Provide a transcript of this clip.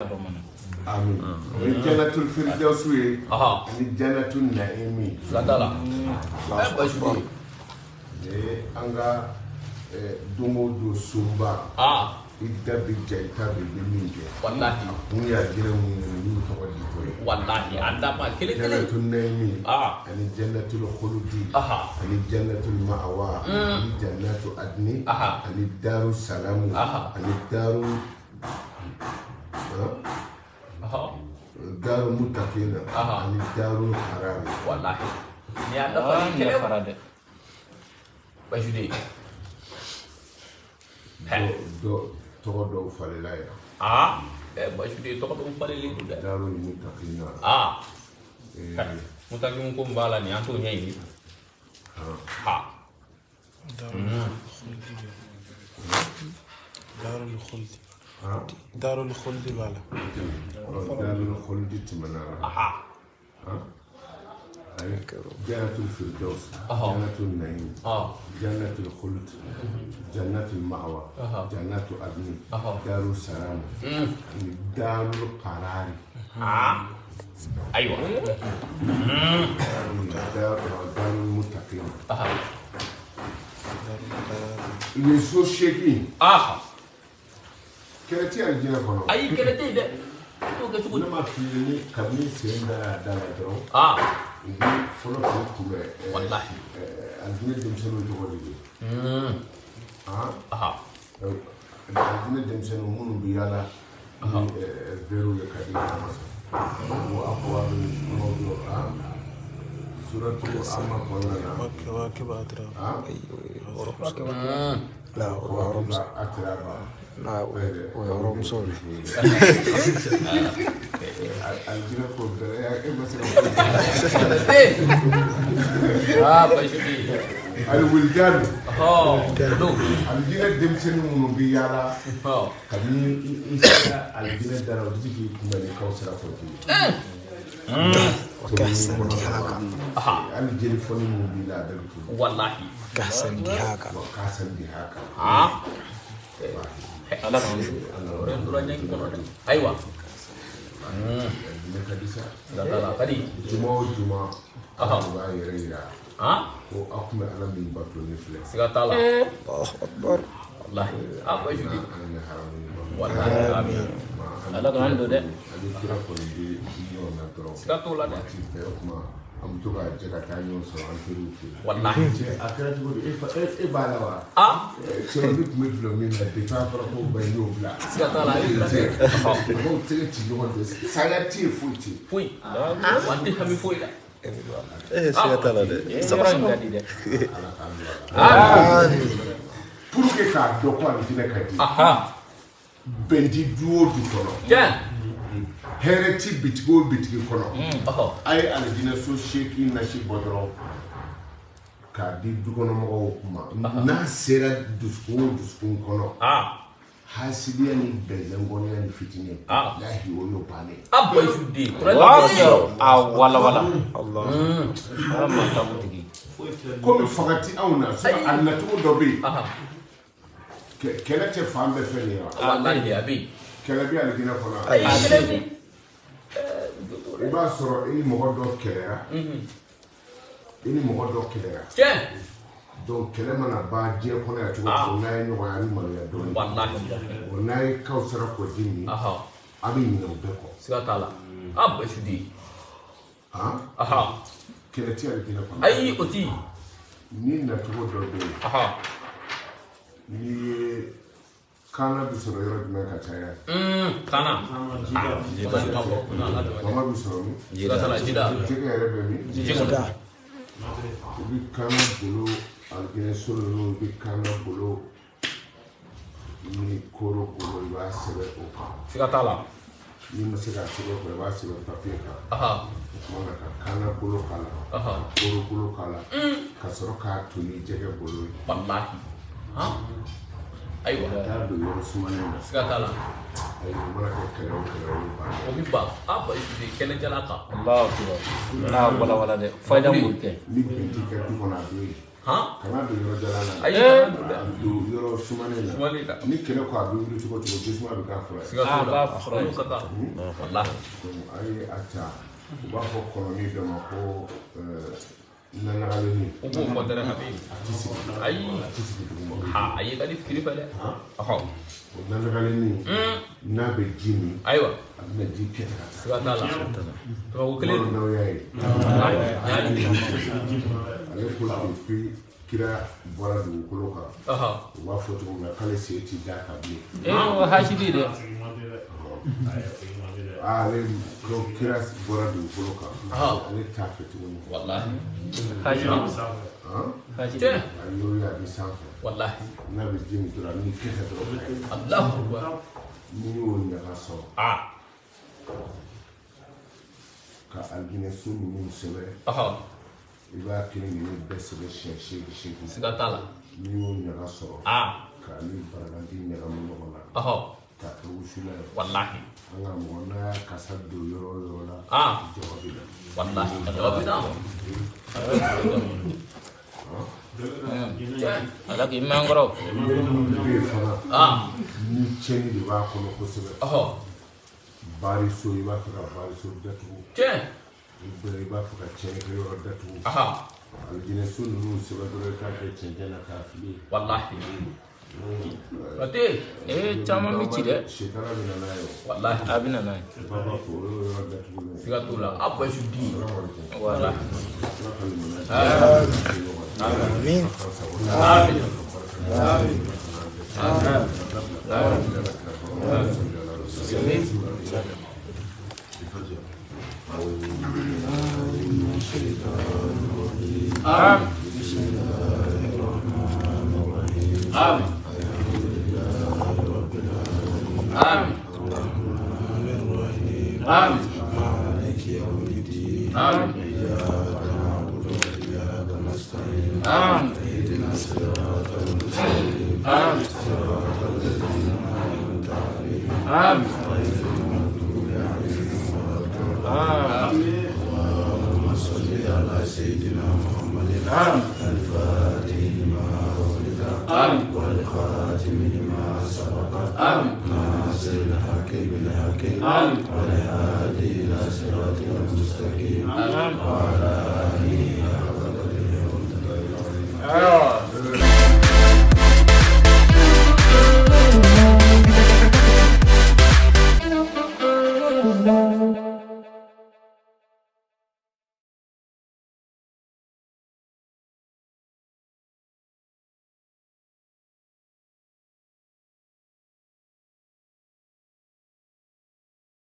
Amin. O ye Jannatul Firdausi ye ani Jannatul Naimi. Fila t'a la. Baasi tɛ. Nin an ka don o don sunba. I da bɛ ja i t'a dɔn i bɛ min kɛ. Walahi. Mun y'a jira mun ye n'u tɔgɔ di ko ye. Walahi a da ma kelen kelen. Jannatul Naimi. Ani Jannatul Khuludi. Ani Jannatul Ma'wa. Ani Jannatu Adni. Ani Daru Salamu. Ani Daru. Daru Mutakina. Ani Daru Karari. Walahi. Ni y'a dafa ni kelen fara dɛ. Baasi tɛ. Dɔ tɔgɔ dɔw falenna yan. Baasi tɛ tɔgɔ dɔw falenlen don dɛ. Daru Mutakina. Mutakin ko min b'a la nin an t'o ɲɛɲini. Darul Khuldi. Darul Khuldi b'a la. Darul Khuldi tɛmɛna la. Jannatul Firdaus, Jannatul Naim, Jannatul Khuld, Jannatul Ma'wa, Jannatul Adni, Darul Salam, ani Darul Qarari. Ayiwa. Darul Muttaqin. Nin so 8. Kɛlɛ tɛ alijinɛ kɔnɔ. Ayi kɛlɛ tɛ yen dɛ. T'o kɛ cogo di? Ne ma f'i ye ni kabini sen dara a da la dɔrɔn. U bɛ fɔlɔ k'o kunbɛn. Walahi. Alijinɛ denmisɛnninw tɔgɔ de don. Alijinɛ denmisɛnninw minnu bɛ yaala ni veruw ye ka di ɲɔgɔn ma. O a ko a bɛ kumaw dɔn. Suratu Amma kɔnɔna na. Wakiba atiraba. La Wakiba atiraba. Na o ye hɔrɔnmuso de ye. Alijinɛ ko bɛɛ e ma se ka. Baasi tɛ. Aliwilidanu. O don. Alijinɛ denmisɛnnin minnu bɛ yaala. Kabini i sera alijinɛ da la u bɛ se k'i kunbɛn ni kawusara kɔji ye. Kahsan dihaka. Hali jeli fɔli minnu b'i la a bɛɛ bɛ tunu. Walahi. Kahsan dihaka. Kahsan dihaka. Ala k'an o tora ɲɛ kɔnɔ dɛ. Ayiwa. Ne ka di sa. Siga ka di. Juma o juma. U b'a yɛrɛ yira. Ko aw tun bɛ Ala min bato ne filɛ. Siga t'a la. Allahu akbar. Walahi. Baasi tɛ. An ye haramu ye. Walahi. Amin. Ala k'an don dɛ. Ani kira kɔni bɛ ɲɔgɔn na dɔrɔn. Siga t'o la dɛ. Waati bɛɛ o tuma an bɛ to ka jɛ ka taa ɲɔgɔn sɔrɔ an teriw fɛ yen. Walahi. Cɛ a kɛra cogo di e b'a la wa? Cɛ ne tun bɛ dulɔ min na depuis a fɔra ko ba y'o bila. Siga t'a la a y'o bila dɛ. Mɔgɔw tɛgɛ ci ɲɔgɔn fɛ saya tɛ yen foyi tɛ yen. Foyi. Wa an tɛ hami foyi la. Siga t'a la dɛ. Yɔrɔ in ka di dɛ. Ala k'an don a la. Pour que k'a dɔn ko alijinɛ ka di. Bɛn ti du o du kɔnɔ. Hɛrɛ ti bitigi o bitigi kɔnɔ. A ye alijinɛ so 8 nasi bɔ dɔrɔn k'a di dukɔnɔmɔgɔw ma. N'a sera dusukun o dusukun kɔnɔ. Hasidiya ni bɛnzɛngɔniya ni fitinɛ. Lahi o y'o bannen. Baasi tɛ. A wala wala. Ala ma taa tigi. Komi fanga ti anw na a nacogo dɔ bɛ yen. Kɛlɛ tɛ fan bɛɛ fɛ nin ye wa? Walahi a bɛ yen. Kɛlɛ bɛ alijinɛ kɔnɔ. Ayi kɛlɛ bɛ yen. I b'a sɔrɔ i ni mɔgɔ dɔ kɛlɛra. I ni mɔgɔ dɔ kɛlɛra. Tiɲɛ. Donc kɛlɛ mana ban diɲɛ kɔnɔ yan cogo o cogo n'a ye ɲɔgɔn ye a bɛ maloya dɔɔnin. Walahi. O n'a ye kawusara kɔji min. A bɛ ɲinɛ o bɛɛ kɔ. Siga t'a la. Baasi tɛ. Kɛlɛ tɛ alijinɛ kɔnɔ. Ayi o tɛ yen. Ni nacogo dɔ bɛ yen. N'i ye kaana bɛ sɔrɔ yɔrɔ jumɛn ka caya? Kaana. Bama bɛ sɔrɔ min? Jida. Jɛgɛ yɛrɛ bɛ min? Jida. I bɛ kaana bolo alijinɛ so ninnu i bɛ kaana bolo ni koro bolo i b'a sɛbɛn o kan. Siga t'a la. N'i ma se k'a sɛbɛn o kan i b'a sɛbɛn papiye kan. O tuma na ka kaana bolo k'a la. Ka koro bolo k'a la. Ka sɔrɔ k'a to ni jɛgɛ bolo ye. Walahi. Ayiwa. Ka taa don yɔrɔ sumanen na. Siga t'a la. Ayi o mana kɛ kɛlɛ o kɛlɛ o bɛ ban. O bɛ ban. Baasi tɛ kɛnɛjala kan. Allahu akbar. N'a wala wala dɛ. Fayida m'o kɛ. Ni bɛn t'i ka du kɔnɔ a bɛ yen. Kana don yɔrɔ jalan na. Ayi, kana don dɛ. Don yɔrɔ sumanen na. Ni kɛlɛ ko a bɛ wuli cogo cogo, jisuma bɛ k'a fura ye. Siga t'o la. A b'a fura ye. Walahi. Donc a ye a ta, u b'a fɔ kɔnɔni dɔ ma ko nanagalenni. U b'o fɔ dɛrɛ Habibu. A ti sigi. Ayi. A ti sigi duguma. Ha, a ye ka di fili fɛ dɛ. Ɔhɔ. O nanagalenni, n'a bɛ ji min, ayiwa, a bɛna ji kɛ ta ka taa. Siga t'a la. Tubabu kelen don. N'aw y'a ye. Ale ko depuis kira bɔra dugukolo kan, u b'a fɔ cogo min na k'ale sen ti da kan bilen. Ee, o hasidi dɛ. Ale ko kira bɔra dugukolo kan, ale t'a fɛ tuguni. Walahi. Hasidi. Hasidi. A y'o ye a bɛ sanfɛ. Walahi. N'a bɛ ji min dɔrɔn, a b'i kɛ dɔrɔn. Alahu akbar. N'i y'o ɲaga sɔrɔ. Ka alijinɛ so ninnu sɛbɛn. I b'a kelen kelen bɛɛ sɛbɛn siɲɛ 8. Siga t'a la. N'i y'o ɲaga sɔrɔ. K'a ni baragandi ɲagami ɲɔgɔn na. K'a kɛ wusulan ye. Walahi. An ka mɔgɔ n'a y'a kasa don yɔrɔ o yɔrɔ la. Jama bɛ na. Walahi. Jama bɛ na. Ala k'i mɛn kɔrɔ. Yɔrɔ minnu bɛ yen fana. Ni tiɲɛni de b'a kɔnɔ kosɛbɛ. Baariso, i b'a fɛ ka baariso datugu. Tiɲɛ. I b'a fɛ ka tiɲɛni kɛ yɔrɔ datugu. Alijinɛ so ninnu sɛbɛn dɔrɔn i k'a kɛ cɛncɛn na k'a fili. Walahi. Pate. Ee, caman bɛ ci dɛ. Sitana bɛ na n'a ye o. Walahi. A bɛ na n'a ye. Ba b'a fɔ o y'o yɔrɔ datugulen ye. Siga t'o la. A bɔsi di. Walahi. Amin. Amin. Amin. Amin. Amin. Amin. Amin. Amin. Amin. Amin. Amin. اللهم صل على سيدنا محمد الفاتح لما أغلق والخاتم لما سبق ناصر الحق بالحق والهادي إلى صراطك المستقيم وعلى آله حق قدره ومقداره العظيم.